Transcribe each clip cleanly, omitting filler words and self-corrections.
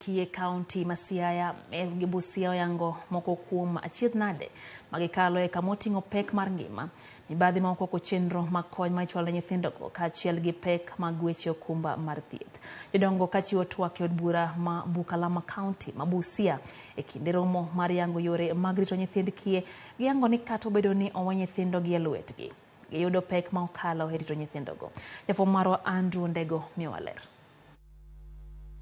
Kiye kaunti ma Siaya gi Busia oyango moko kuom achiedh nade magikalo e kama oting'o pek mar ngima, mibadhi ma okwako chenro mag kony ma ichwalo ne nyithindogo kaachiel gi pek mag weche okumba mar thieth. Jodongo kachiwo twak e od bura ma Bukalama kaunti ma Busia e kinde romo mar yango yore mag rito nyithind kiye, giyango ni kata obedo ni owe nyithindogi e lwetgi, giyudo pek ma okalo e rito nyithindogo. Jafwambo marwa Andrew Ndego miyowa ler.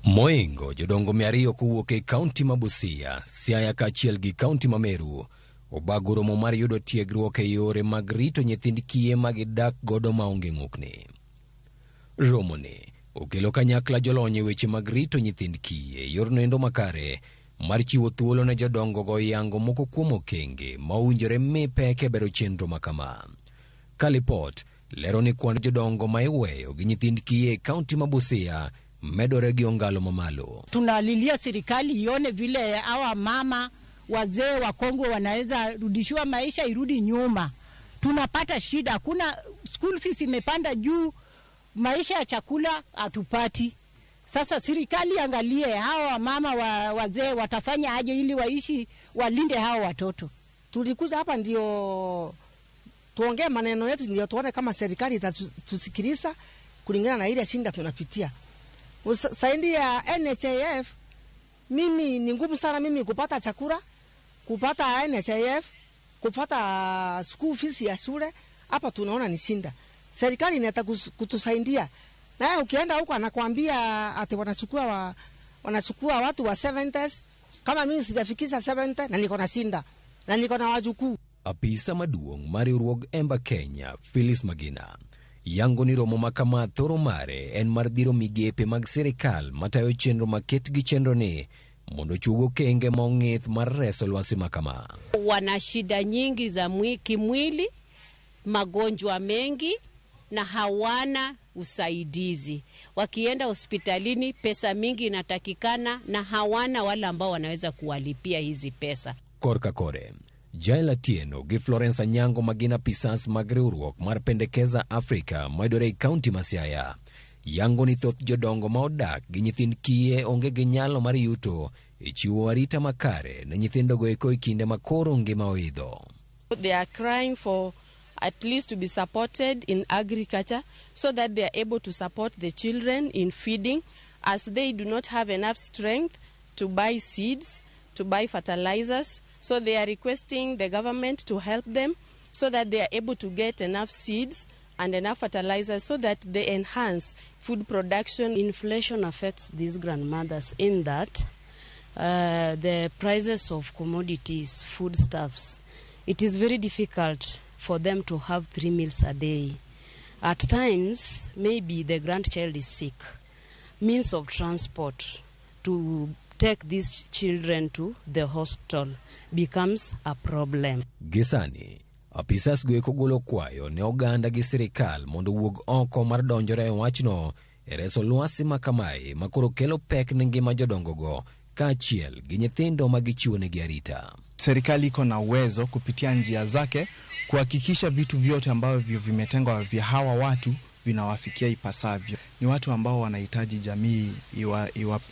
Moingo jodongo 200 kowuok e kaunti ma Busia, Siaya kaachiel gi kaunti ma Meru obago romo mar yudo tiegruok e yore mag rito nyithind kiye ma gidak godo maonge ng'ukni. Romoni okelo kanyakla jolony e weche mag rito nyithind kiye e yorno endo makare mar chiwo thuolo ne jodongo go yango moko kuom okenge ma owinjore mi pek e bero chenro ma kama. Ka lipot lero ni kwan jodongo ma iweyo gi nyithind kiye e kaunti ma Busia medore gi ongalo mamalo. Tunalilia serikali ione vile hawa mama wazee wakongwe wanaweza rudishiwa maisha irudi nyuma. Tunapata shida, kuna school fees imepanda juu, maisha ya chakula hatupati. Sasa serikali angalie hawa mama wazee watafanya aje ili waishi, walinde hawa watoto. Tulikuja hapa ndio tuongee maneno yetu, ndio tuone kama serikali itatusikiliza kulingana na ile shinda tunapitia. Saindi ya NHIF, mimi ni ngumu sana mimi kupata chakula, kupata NHIF, kupata school fees ya shule. Hapa tunaona ni shinda. Serikali inataka kutusaidia. Na ukienda huko anakuambia ati wanachukua watu wa 70s. Kama mimi sijafikisha 70 na niko na shinda na niko na wajukuu. Apisa maduong' mar riwruog Emba Kenya, Phyllis Magina, yango ni romo ma kama thoro mare en mar dhiro migepe mag sirikal matayo chenro maket gi chenro ni mondo ochuog okenge ma ong'ith mar reso lwasi ma kama. Wana shida nyingi za kimwili, magonjwa mengi na hawana usaidizi. Wakienda hospitalini pesa mingi inatakikana na hawana wale ambao wanaweza kuwalipia hizi pesa. Korka kore, Jael Atieno gi Florence Anyango ma gin apisas mag riwruok mar Pendekeza Africa mayudore e kaunti ma Siaya, yango ni thoth jodongo ma odak gi nyithind kiye onge gi nyalo mar yuto e chiwo arita makare ne nyithindogo eko e kinde ma koro ngima oidho. They are crying for at least to be supported in agriculture so that they are able to support the children in feeding, as they do not have enough strength to buy seeds, to buy fertilizers. So they are requesting the government to help them so that they are able to get enough seeds and enough fertilizers so that they enhance food production. Inflation affects these grandmothers in that the prices of commodities, foodstuffs, it is very difficult for them to have 3 meals a day. At times, maybe the grandchild is sick. Means of transport to take these children to the hospital becomes a problem. Gisani, apisas go eko golo kwayo ne oganda gi sirikal mondo owuog oko mar donjore e wachno e reso lwasi ma kamae ma koro kelo pek ne ngima jodongogo kaachiel gi nyithindo ma gichiwonegi arita. Serikali iko na uwezo kupitia njia zake kuhakikisha vitu vyote ambavyo vimetengwa vya hawa watu vinawafikia ipasavyo. Ni watu ambao wanahitaji jamii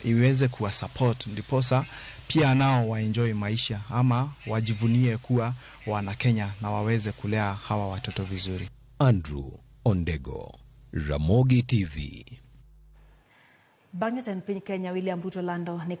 iweze kuwa support, ndiposa pia nao waenjoy maisha ama wajivunie kuwa wana Kenya na waweze kulea hawa watoto vizuri. Andrew Ondego, Ramogi TV. Bang' jatend piny Kenya William Ruto lando ni